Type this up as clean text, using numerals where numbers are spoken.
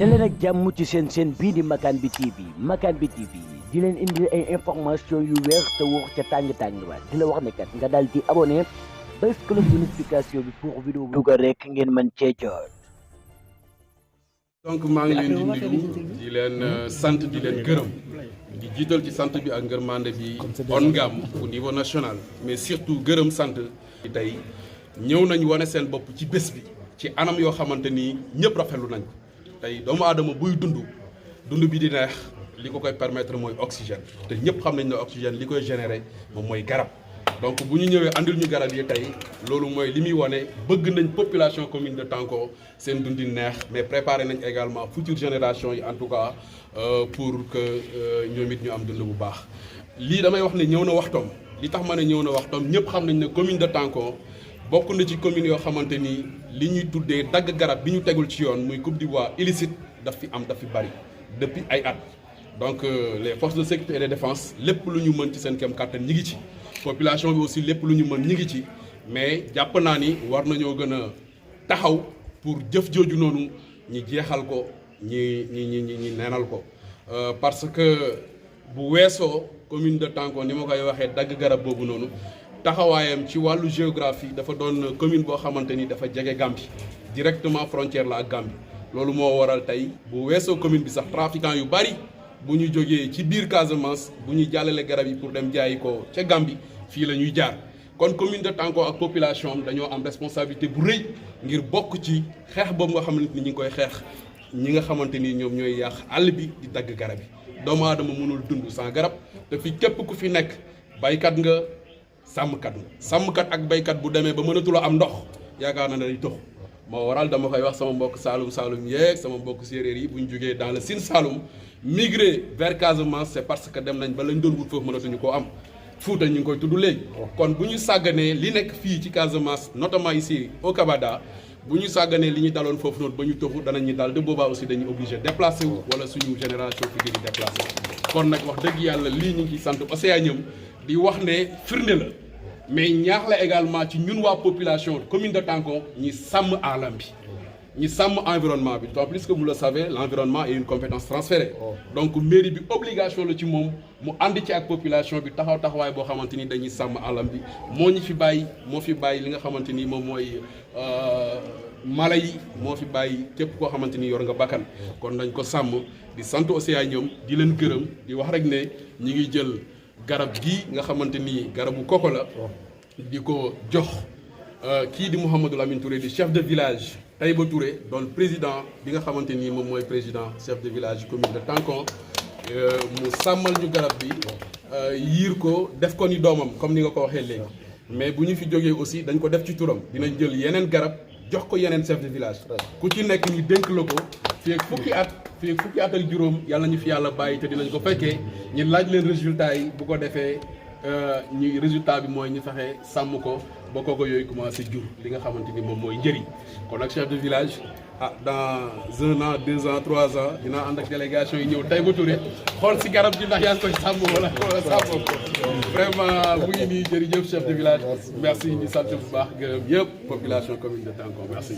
daleen ak jàmm ci seen bii di Makane bi TV Makane bi TV di leen indi ay information yu wér te wóor ca tàng-tàng ba di la wax ne kat nga daal di abonné bés cloche de notification bi pour vidéo bu dugal rek ngeen mën cee jot. donc maa ngi leen di nuyu di leen sant di leen gërëm di jiital ci sant bi ak ngërmande bi ONGAM au niveau national mais surtout gërëm sant tey ñëw nañ wane seen bopp ci bés bi ci anam yoo xamante ni ñëpp rafetlu nañ ko tey doomu aadama buy dund bi di neex li ko koy permettre mooy oxygène te ñëpp xam nañ ne oxygène li koy générer moom mooy garab donc bu ñu ñëwee andil ñu garab yi tey loolu mooy li muy wane bëgg nañ population commune de Tanko seen dundi neex mais préparer nañ également future génération yi en tout cas pour que ñoom it ñu am dund bu baax. lii damay wax ne ñëw na waxtoom li tax ma ne ñëw na waxtoom ñëpp xam nañ ne commune de Tanko bokk na ci commune yoo xamante ni li ñuy tuddee dagg garab bi ñu tegul ci yoon muy coupe du bois illicite daf fi bari depuis ay at. donc les forces de sécurité et de défense lépp lu ñu mën ci seen kem kàttan ñi ngi ci population bi aussi lépp lu ñu mën ñi ngi ci mais jàpp naa ni war nañoo gën a taxaw pour jëf jooju noonu ñi jeexal ko ñi neenal ko parce que bu weesoo commune de Tanko ni ma koy waxee dagg garab boobu noonu taxawaayam ci wàllu géographie dafa doon commune boo xamante ni dafa jege Gambie directement frontière la ak Gambie loolu moo waral tey bu weesoo commune bi sax trafiquant yu bari bu ñu jógee ci biir Casamance bu ñuy jàllale garab yi pour dem jaayi ko ca Gambie fii la ñuy jaar kon commune de Tanko ak population am dañoo am responsabilité bu rëy ngir bokk ci xeex boobu nga xamante ni ñi ngi koy xeex ñi nga xamante ni ñoom ñooy yàq àll bi di dagg garab yi doomu aadama mënul dund sans garab te fi képp ku fi nekk baykat nga sàmmkat ak baykat bu demee ba mënatula am ndox yaakaar na day tox moo waral dama koy wax sama mbokk Saalum yeeg sama mbokk séeréer yi bu ñu jógee dans le Sine Saloum migrer vers Casamance c'est parce que dem nañ ba lañ doon wut foofu mënatuñu koo am Fuuta ñu ngi koy tudd léegi kon bu ñu sàgganee li nekk fii ci Casamance notamment ici au Kabada bu ñu sàgganee li ñu daloon foofu noonu ba ñu toxu danañ ñu dal de boobaa aussi dañuy obligé déplacé wu wala suñu génération fi di déplacé kon nag wax dëgg yàlla lii ñu ngi ciy sant Océanium di wax ne firnde la mais ñaax la également ci ñun waa population commune de Tanko ñi sàmm alam bi ñi sàmm environnement bi d'autant plus que vous le savez l'environnement est une compétence transférée donc mairie bi obligation la ci moom mu ànd ci ak population bi taxawaay boo xamante ni dañuy sàmm alam bi moo fi bàyyi li nga xamante ni moom mooy mala yi moo fi bàyyi képp koo xamante ni yor nga bakkan kon dañ ko sàmm di sant Océanium di leen gërëm di wax rek ne ñi ngi jël garab gii nga xamante ni garabu koko la di ko jox kii di Mouhamadou Lamine Touré di chef de village Taïba Touré doon président bi nga xamante ni moom mooy président chef de village commune de Tanko mu sàmmal ñu garab bi yiir ko def ko ni doomam comme ni nga ko waxee léegi mais bu ñu fi jógee aussi dañ ko def ci turam dinañ jël yeneen garab jox ko yeneen chef de village ku ci nekk ñu dénk la ko fii ak fukki at ak juróom yàlla ñu fi yàlla bàyyi te dinañ ko fekkee ñu laaj leen résultat yi bu ko defee ñu résultat bi mooy ñu fexe sàmm ko ba kooku yooyu commencé jur li nga xamante ni moom mooy njëriñ kon nag chef de village dans 1 an 2 ans 3 ans dinaa ànd ak délégation yi ñëw Taïba Touré xool si garab gi ndax yaa ngi koy sàmm wala sàmm ko vraiment mu ngi nii jërëjëf chef de village merci ñu sant bu baax gërëm yëpp population commune de Tanko merci